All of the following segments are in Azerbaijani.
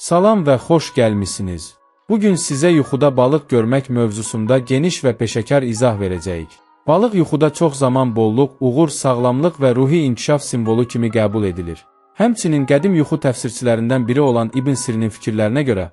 Salam və xoş gəlmisiniz. Bugün sizə yuxuda balıq görmək mövzusunda geniş və peşəkar izah verəcəyik. Balıq yuxuda çox zaman bolluq, uğur, sağlamlıq və ruhi inkişaf simvolu kimi qəbul edilir. Həmçinin qədim yuxu təfsirçilərindən biri olan İbn Sirinin fikirlərinə görə,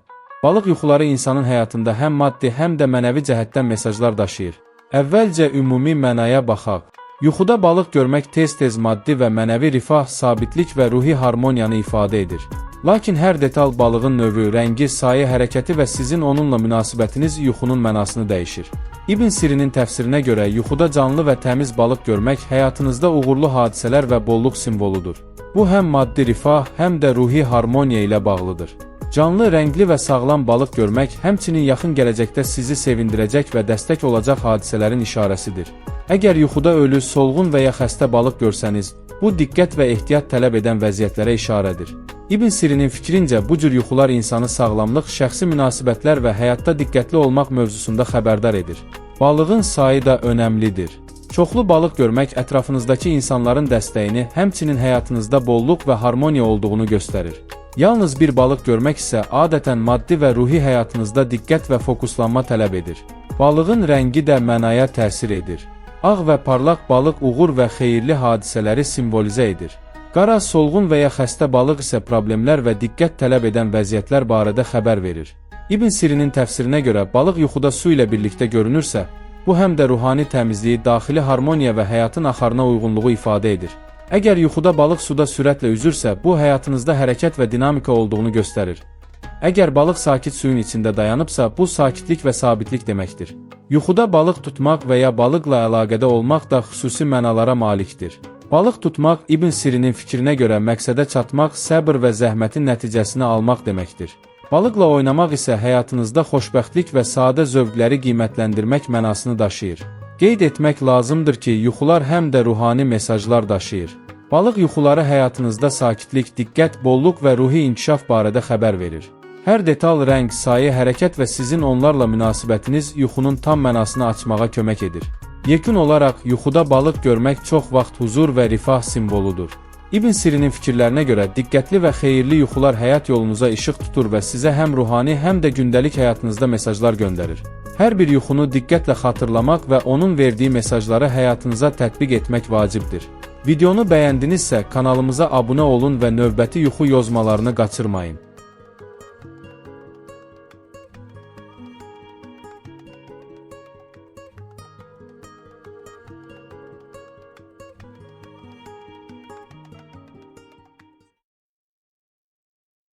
balıq yuxuları insanın həyatında həm maddi, həm də mənəvi cəhətdən mesajlar daşıyır. Əvvəlcə ümumi mənaya baxaq. Yuxuda balıq görmək tez-tez maddi və mənəvi rifah, sabitlik və ruhi harmoniyanı ifadə edir. Lakin hər detal balığın növü, rəngi, sayı, hərəkəti və sizin onunla münasibətiniz yuxunun mənasını dəyişir. İbn Sirinin təfsirinə görə yuxuda canlı və təmiz balıq görmək həyatınızda uğurlu hadisələr və bolluq simvoludur. Bu həm maddi rifah, həm də ruhi harmoniya ilə bağlıdır. Canlı, rəngli və sağlam balıq görmək həmçinin yaxın gələcəkdə sizi sevindirəcək və dəstək olacaq hadisələrin işarəsidir. Əgər yuxuda ölü, solğun və ya xəstə balıq görsəniz, bu diqqət və ehtiyat tələb edən vəziyyətlərə işarədir. İbn Sirinin fikrincə bu cür yuxular insanı sağlamlıq, şəxsi münasibətlər və həyatda diqqətli olmaq mövzusunda xəbərdar edir. Balığın sayı da önəmlidir. Çoxlu balıq görmək ətrafınızdakı insanların dəstəyini, həmçinin həyatınızda bolluq və harmoniya olduğunu göstərir. Yalnız bir balıq görmək isə adətən maddi və ruhi həyatınızda diqqət və fokuslanma tələb edir. Balığın rəngi də mənaya təsir edir. Ağ və parlaq balıq uğur və xeyirli hadisələri simvolizə edir. Qara, solğun və ya xəstə balıq isə problemlər və diqqət tələb edən vəziyyətlər barədə xəbər verir. İbn Sirinin təfsirinə görə balıq yuxuda su ilə birlikdə görünürsə, bu həm də ruhani təmizliyi, daxili harmoniya və həyatın axarına uyğunluğu ifadə edir. Əgər yuxuda balıq suda sürətlə üzürsə, bu həyatınızda hərəkət və dinamika olduğunu göstərir. Əgər balıq sakit suyun içində dayanıbsa, bu sakitlik və sabitlik deməkdir. Yuxuda balıq tutmaq və ya balıqla əlaqədə olmaq da xüsusi mənalara malikdir. Balıq tutmaq İbn Sirinin fikrinə görə məqsədə çatmaq, səbr və zəhmətin nəticəsini almaq deməkdir. Balıqla oynamaq isə həyatınızda xoşbəxtlik və sadə zövqləri qiymətləndirmək mənasını daşıyır. Qeyd etmək lazımdır ki, yuxular həm də ruhani mesajlar daşıyır. Balıq yuxuları həyatınızda sakitlik, diqqət, bolluq və ruhi inkişaf barədə xəbər verir. Hər detal, rəng, sayı, hərəkət və sizin onlarla münasibətiniz yuxunun tam mənasını açmağa kömək edir. Yekun olaraq yuxuda balıq görmək çox vaxt huzur və rifah simvoludur. İbn Sirinin fikirlərinə görə diqqətli və xeyirli yuxular həyat yolunuza işıq tutur və sizə həm ruhani, həm də gündəlik həyatınızda mesajlar göndərir. Hər bir yuxunu diqqətlə xatırlamaq və onun verdiyi mesajları həyatınıza tətbiq etmək vacibdir. Videonu bəyəndinizsə kanalımıza abunə olun və növbəti yuxu yozmalarını qaçırmayın.